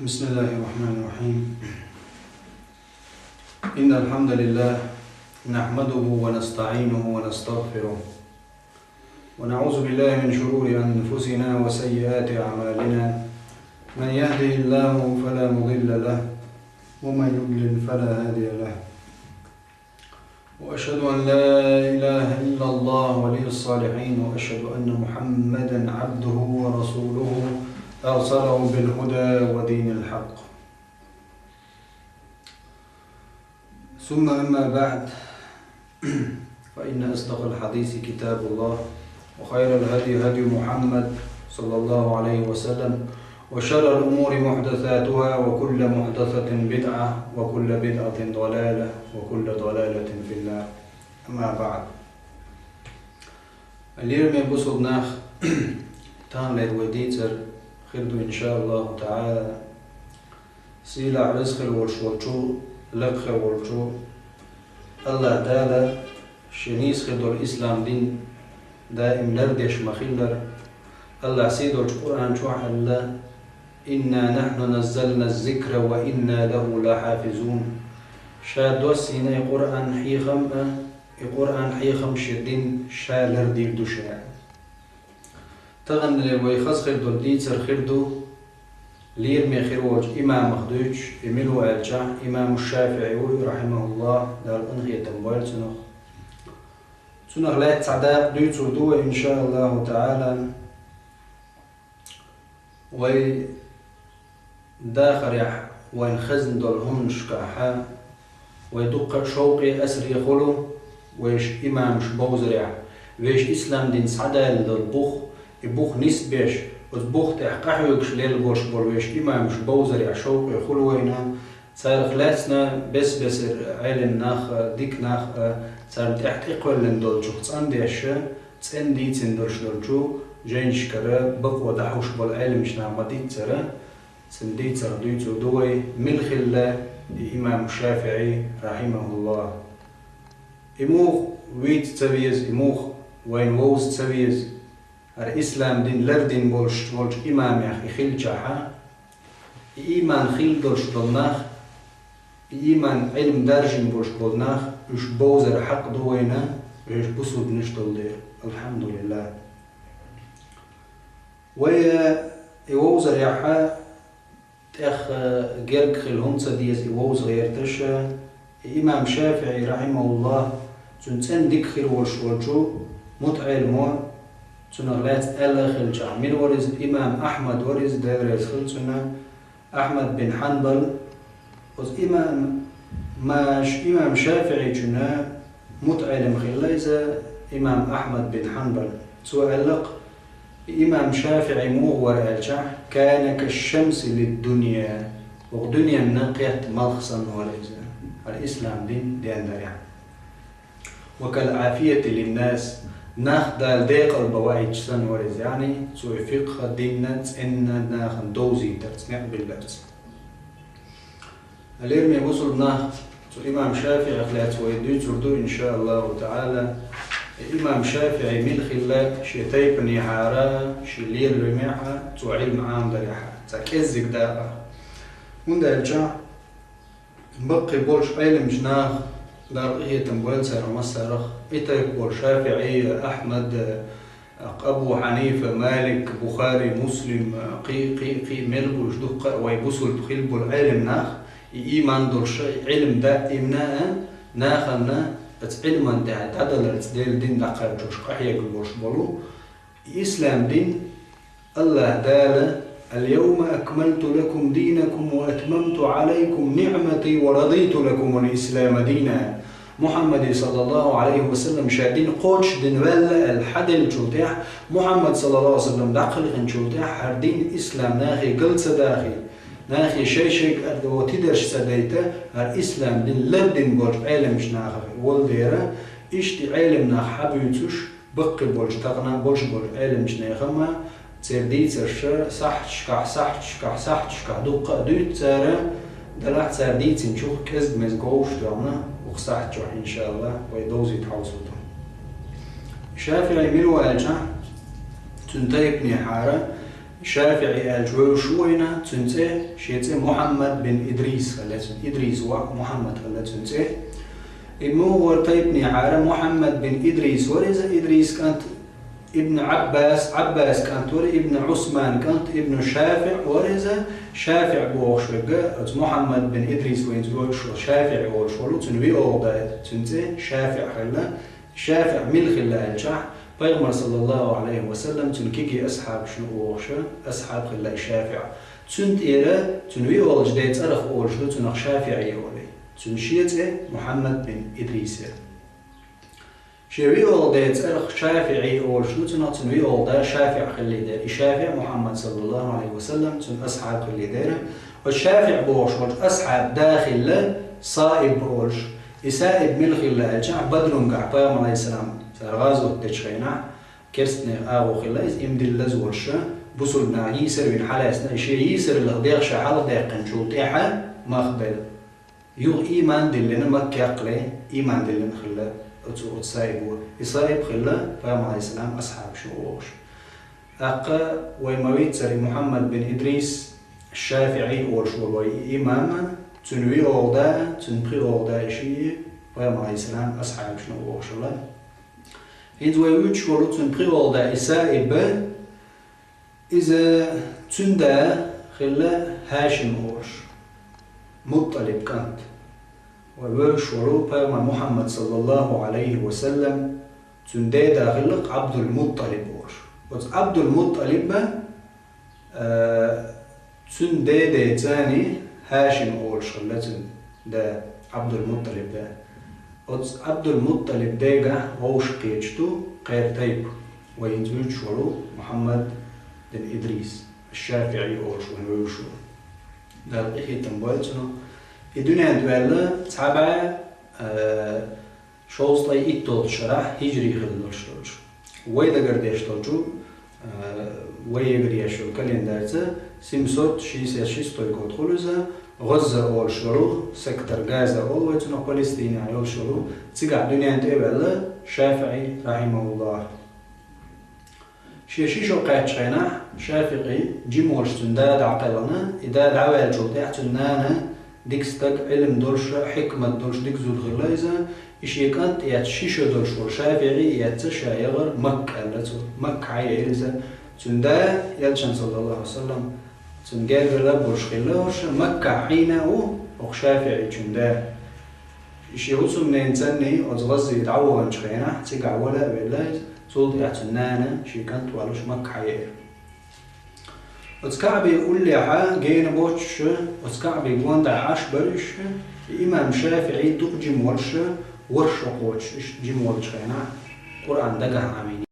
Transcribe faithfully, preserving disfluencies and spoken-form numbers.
بسم الله الرحمن الرحيم. إن الحمد لله نحمده ونستعينه ونستغفره، ونعوذ بالله من شرور أنفسنا وسيئات أعمالنا. من يهده الله فلا مضل له، ومن يضلل فلا هادي له. وأشهد أن لا إله إلا الله ولي الصالحين، وأشهد أن محمدا عبده ورسوله أرسله بالهدى ودين الحق. ثم أما بعد، فإن أصدق الحديث كتاب الله، وخير الهدي هدي محمد صلى الله عليه وسلم، وشر الأمور محدثاتها، وكل محدثة بدعة، وكل بدعة ضلالة، وكل ضلالة في النار. أما بعد. Лераме бусулба нах, таханлера вай дийцар хир ду, иншааллаху таала, сийлахь веза хир волуш волчу, лекха хир волчу АллахӀ Дала шен нийса хир долу ислам дин даим лардеш ма-хиллара. АллахӀа сий долчу Къуръан чохь аьлла: «Инна нахьну наззална ззикра ва инна лаху лахьафизун». Ша доссийна и Къуръан хьехам а, и Къуръан хьехам шен дин ша лардийр ду ша. Таханлера вай хаза хир долу дийцар хир ду, лераме хир волчу имамах дуьйцуш, и мила ву аьлча, имам ШафиӀи ву, рахьимахуллахӀ, Дала къинхетам бойла цунах. Цунах лаьцна цхьа дакъа дуьйцур ду вай, иншааллаху таала. Вай дахарехь вайна хезна долу хӀуманашкахьа, вай дуккха а шовкъе, асаре хуьлу вешан имамаш бовзарехь, вешан ислам дин схьадаьлла долу бух, и бух нисбеш, оцу бух тӀехь къахьоьгуш лелла болуш болу вешан имамаш бовзарехь шовкъе хуьлу вайна, царах лаьцна бес-бесара Ӏелам нах а, дика нах а, царна тӀехь тӀекхоьллина долчух цӀандеш, цӀена дийцина долуш долчу жайнашкара бакъо дӀахьуш болу Ӏелимаш нах ма-дийццара, цуьнан дийцарх дуьйцур ду вай, мила хилла и имам ШафиӀи, рахьимахуллахӀ. И муха вийца ца веза, и муха вайна вовза ца веза, хӀара ислам дин лардина болуш волчу имамех и хилчахьа, и иман хилла долуш болу нах, и иман Ӏилма даржийна болуш болу нах, уьш бовзар хьакъ ду вайна, уьш бусулбанаш долу дела. АлхьамдулиллахӀ. Вай, э, и вовзарехьа, тӀех, э, герга хила хӀунда ца деза и вовза гӀерташ, э, и имам ШафиӀи, рахьимахуллахӀ, цуьнан цӀена дика хир волуш волчу мутаӀеламо, цунах лаьцна аьлла а хилчахь, мила вара иза, имам Ахьмад вара иза, Дела реза хила цунна, Ахьмад бин Хьанбал, оцу имам, маш-, имам ШафиӀичун мутаӀелам хилла иза, имам Ахьмад бин Хьанбал. Цо аьлла-кх, и имам ШафиӀи муха вара аьлчахь, «Кана кашшамси лиддунья», оха дуьненна кхетта малх санна вара иза, хӀара ислам дин дендарехь. «Ва кал-Ӏафияти линнас», нах Дала декъал бан ваийташ санна вара иза, яъни цо и фикъхӀ динна цӀенна нахана довзийтарца, некъ билларца. Лераме бусулба нах, цу имам ШафиӀих лаьцна вай дуьйцур ду, иншааллаху таала. И имам ШафиӀи мила хилла шен тайпанехьара, шен лералимехьа, цо Ӏилма Ӏамдарехьа, цхьа кӀеззиг дакъа. ХӀунда аьлча, баккхий болуш Ӏелимчу наха, Дала къинхетам бойла царах массарах, и тайпа болу ШафиӀи, Ахьмад, Абу Хьанифа, Малик, Бухари, Муслим, кхин, кхин, кхин мел бу уьш дуккха а вай бусулба хилла болу Ӏелим нах, и иман долуш, и Ӏилма даимна а, нахана оцу Ӏилман тӀехь дӀадаларца Делан дин дӀакхачош къахьегна болуш болу, и ислам дин, АллахӀ Дала: «Ал-йовма акмалту лакум динакум ва атмамту Ӏалайкум ниӀмати ва радиту лакумул ислама дина». Мухьаммаде, саллаллаху Ӏалайхи ва саллам, ша дин кхочушдина ваьлла аьлла хьаделлачул тӀаьхьа, Мухьаммад, саллаллаху Ӏалайхи ва саллам, дӀакхелхинчул тӀаьхьа, хӀара дин ислам нахе гал ца дахий, нахе шай-шайга а тидарш ца дайта, хӀара ислам дин лардина болчу Ӏелимчу нахах волу дера, иштта и Ӏелим нах хьабуьйцуш, баккхий болчу такъана болуш болчу Ӏелимчу нехан а, церан дийцарш сахьташкахь, сахьташкахь, сахьташкахь дуккха а дуьйцу цара, делахь цара дийцинчух кӀезиг-мезиг вовшах тоьхна, укх сахьт чохь, иншааллахӀ, вай довзийта хьовсур ду. ШафиӀи мила ву аьлча, цуьнан тайпанехьара, ШафиӀи аьлча вевзаш ву вайна, цуьнан цӀе, шен цӀе Мухьаммад бин Идрис хилла цуьнан. Идрис воӀ Мухьаммад хилла цуьнан цӀе. И мугӀар тайпанехьара Мухьаммад бин Идрис вара иза, Идрис кӀант Ибн Ӏаббас, Ӏаббас кӀант вара, Ибн Ӏусман кӀант, Ибн ШафиӀ вара иза, ШафиӀ бохуш верг, оцу Мухьаммад бин Идрис вайна вевзаш волу ШафиӀи волуш волу, цуьнан виъолгӀа да, цуьнан цӀе ШафиӀ хилла. ШафиӀ мила хилла аьлчахь, Пайхамар, саллаллаху Ӏалайхи ва саллам, цуьнан кегий асхьабашна вогӀуша асхьаб хилла и ШафиӀ. Цуьнан тӀера, цуьнан виъолчу ден цӀарах олуш ду цунах ШафиӀи олий. Цуьнан шен цӀе Мухьаммад бин Идрис яра. Шен виъолгӀа ден цӀарах ШафиӀи олуш ду цунах, цуьнан виъолгӀа да ШафиӀ хилла дера. И ШафиӀ Мухьаммад, саллаллаху Ӏалайхи ва саллам, цуьнан асхьаб хилла дера. Оцу ШафиӀ бохуш волчу асхьабан да хилла Саиб олуш. И Саиб мила хилла аьлчахь, Бадрангахь Пайхамар, Ӏалайхиссалам, цара гӀазот дечу хенахь, керстанийн агӀо хилла иза, иман диллаза волуш, бусулба нах йийсар вина хьалаьцна, и шен йийсараллах дегӀ ша хьалха даьккхинчул тӀаьхьа мах делла. Юха ийман диллина, Макка яккхале ийман диллина хилла оцу, оцу Саибо. И Саиб хилла Пайхамар, Ӏалайхиссалам, асхьабашна вогӀуш. ТӀаккха вай ма-виццара, и Мухьаммад бин Идрис ШафиӀи олуш волу вай и имам, цуьнан виъолгӀа да, цуьнан пхиъолгӀа да и шиъ, Пайхамар, Ӏалайхиссалам, асхьабашна вогӀуш хилла. ХӀинца вай вуьйцуш волу цуьнан пхиъолгӀа да и Саиб, иза, цуьнан да хилла ХӀашим олуш, Мутталиб кӀант. Вай вевзаш волу Пайхамар Мухьаммад, саллаллаху Ӏалайхи ва саллам, цуьнан деда хилла Ӏабдул-Мутталиб олуш. Оцу Ӏабдул-Мутталиба, а, цуьнан деда цӀе ХӀашим олуш хилла цуьнан да, Ӏабдул-Мутталиб да. Оцу Ӏабдул-Мутталиб дегахь вовшах кхеташ ду кхеран тайпа, вай хӀинца вуьйцуш волу Мухьаммад бин Идрис ШафиӀи олуш вайна вевзаш волу. Дала къинхетам бойла цунах. И дуьнен тӀе ваьлла цхьа бӀе, а, шовзткъе итталгӀачу шарахь хиджри хилла долуш долчу. Вай дагардеш долчу, а, вай егар еш йолу календарца семьсот шестьдесят шестой год хуьлу иза, ГӀазза олуш йолу, сектор Газа олу вай цунах, Палестинехь йолуш йолу, цигахь дуьнен тӀе а ваьлла ШафиӀи, рахьимахуллахӀ. Шен ши шо кхаьччу хенахь ШафиӀи жима волуш цуьнан да дӀакхелхина, и да дӀаваьллачул тӀаьхьа цуьнан нана дика стаг, Ӏилма долуш, хьикмат долуш дика зуда хилла иза, и шен кӀант а эцна ши шо долуш волу ШафиӀи а эцна ша яхара Макка аьлла цо. Макка хьаеара иза. Цуьнан да, Элчан, саллаллаху Ӏалайхи ва саллам, цуьнан гергара болуш хилла хӀорш, Маккахь хьийна а ву хӀокху ШафиӀичун да. И шен хӀусамненацанний оцу ГӀаззе дӀаваханчу хенахь, цигахь вала а велла иза, цул тӀаьхьа цуьнан нана шен кӀант а валуш Макка хьаеара. Оцу КаӀбе уллехьа гена боцуш, оцу КаӀбе гонаха Ӏаш бара уьш, и имам ШафиӀи дукха жима волуш, ворхӀ шо кхочуш, иштта жима волчу хенахь Къуръан дагахь Ӏамийна.